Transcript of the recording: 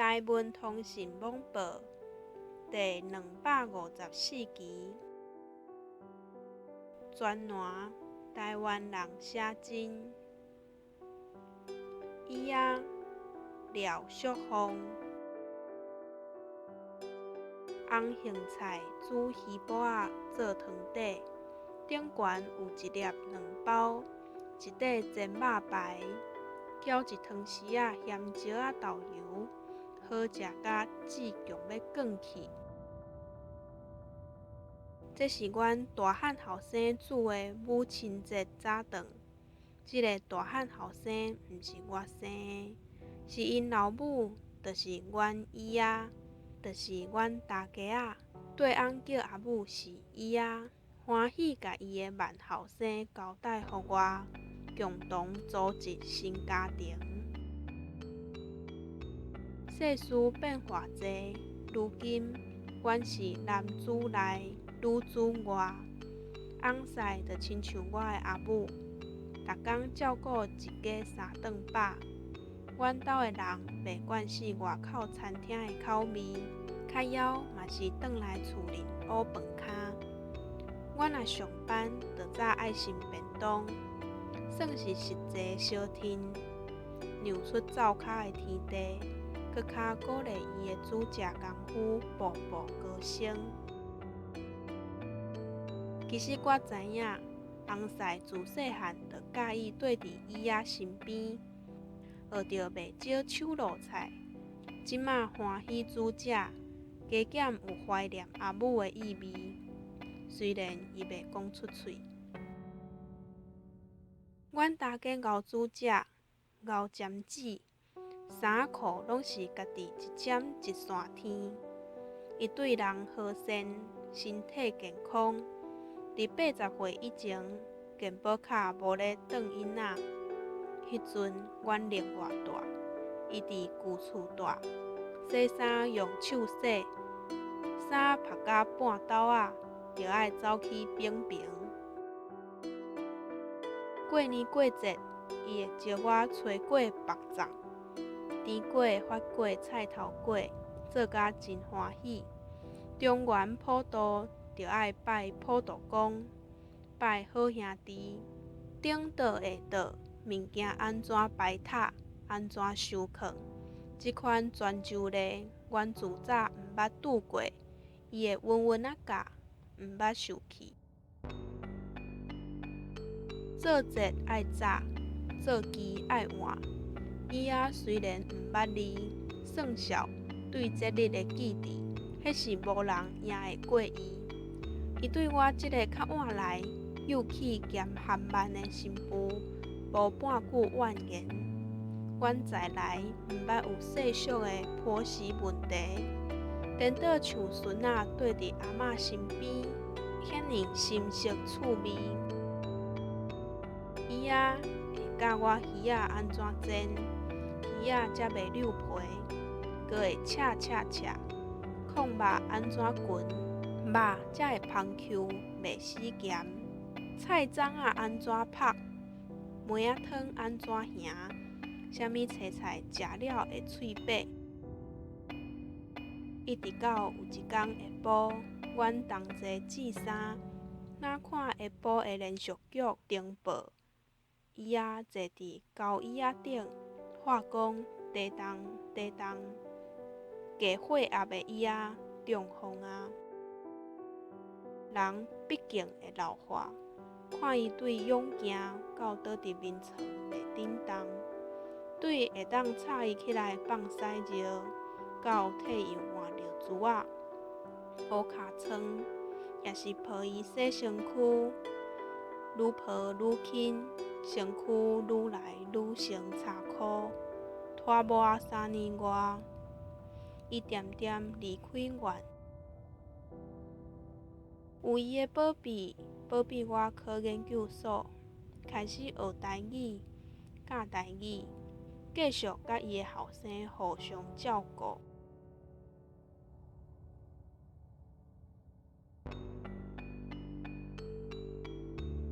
台文通信網報第254期，專欄台灣人寫真，椅仔廖淑鳳，紅杏菜煮魚脯仔做湯底，頂懸有一粒卵包，一塊煎肉排，攪一湯匙仔鹹椒仔豆油，好食甲舌強欲斷去。這是阮大漢後生煮的母親節早頓。這个大漢後生毋是我生的，是𪜶老母，就是阮姨仔，就是阮大家仔，對翁叫阿母是姨仔，歡喜共伊的萬後生交代予我，共同組織新家庭。世事變化濟，如今阮是男主內，女主外，翁婿就親像我的阿母，逐工照顧一家三頓飽。阮兜的人袂慣勢外口餐廳的口味，較枵嘛是轉來厝裡烏飯坩。阮若上班，就紮愛心便當，算是實際相挺，讓出灶跤的天地，閣較鼓勵伊的煮食功夫步步高升。其實我知影，翁婿自細漢就佮意綴佇椅仔身邊，學著袂少手路菜。這馬歡喜煮食，加減有懷念阿母的意味。雖然伊袂講出喙。阮大家𠢕煮食，𠢕針黹，衫仔褲攏是家己一針一線添。伊對人和善，身體健康。佇80歲以前，健保卡無咧當囡仔。彼陣阮另外蹛，伊佇舊厝蹛，洗衫用手洗，衫曝甲半晝仔，就愛走去反爿。過年過節，伊會招我炊粿縛粽，甜粿、發粿、菜頭粿，做甲真歡喜。中元普渡就愛拜普渡公，拜好兄弟。頂桌下桌，物件按怎擺塔，按怎收囥，這款泉州禮，阮自早毋捌拄過，伊會溫溫仔教，毋捌受氣。做節愛早，做機愛晚。椅仔雖然毋捌字，算數對節日的記佇，彼是無人贏會過伊。伊對我這个較晚來、幼氣兼含慢的新婦，無半句怨言。阮在來毋捌有世俗的婆媳問題，顛倒像孫仔綴佇阿嬤身邊，遐爾深熟趣味。椅仔會教我魚仔按怎煎，魚仔才袂溜皮，閣會赤赤赤，炕肉按怎滾，肉才會芳 Q 袂死鹹，菜粽仔按怎曝，糜仔湯按怎行，啥物青菜食了會喙白。一直到有一工下晡，阮同齊摺衫，若看下晡的連續劇重播，椅仔坐佇交椅仔頂，話講地動地動，低血壓的椅仔中風啊！人畢竟會老化，看伊對踴行到倒佇眠床袂振動，對會當吵伊起來放屎尿，到替伊換尿苴仔、烏尻川，抑是抱伊洗身軀，愈抱愈親，身軀愈來愈成柴箍，拖無3年外，伊恬恬離開阮。有伊的保庇，保庇我考研究所，開始學台語，教台語，繼續佮伊的後生互相照顧。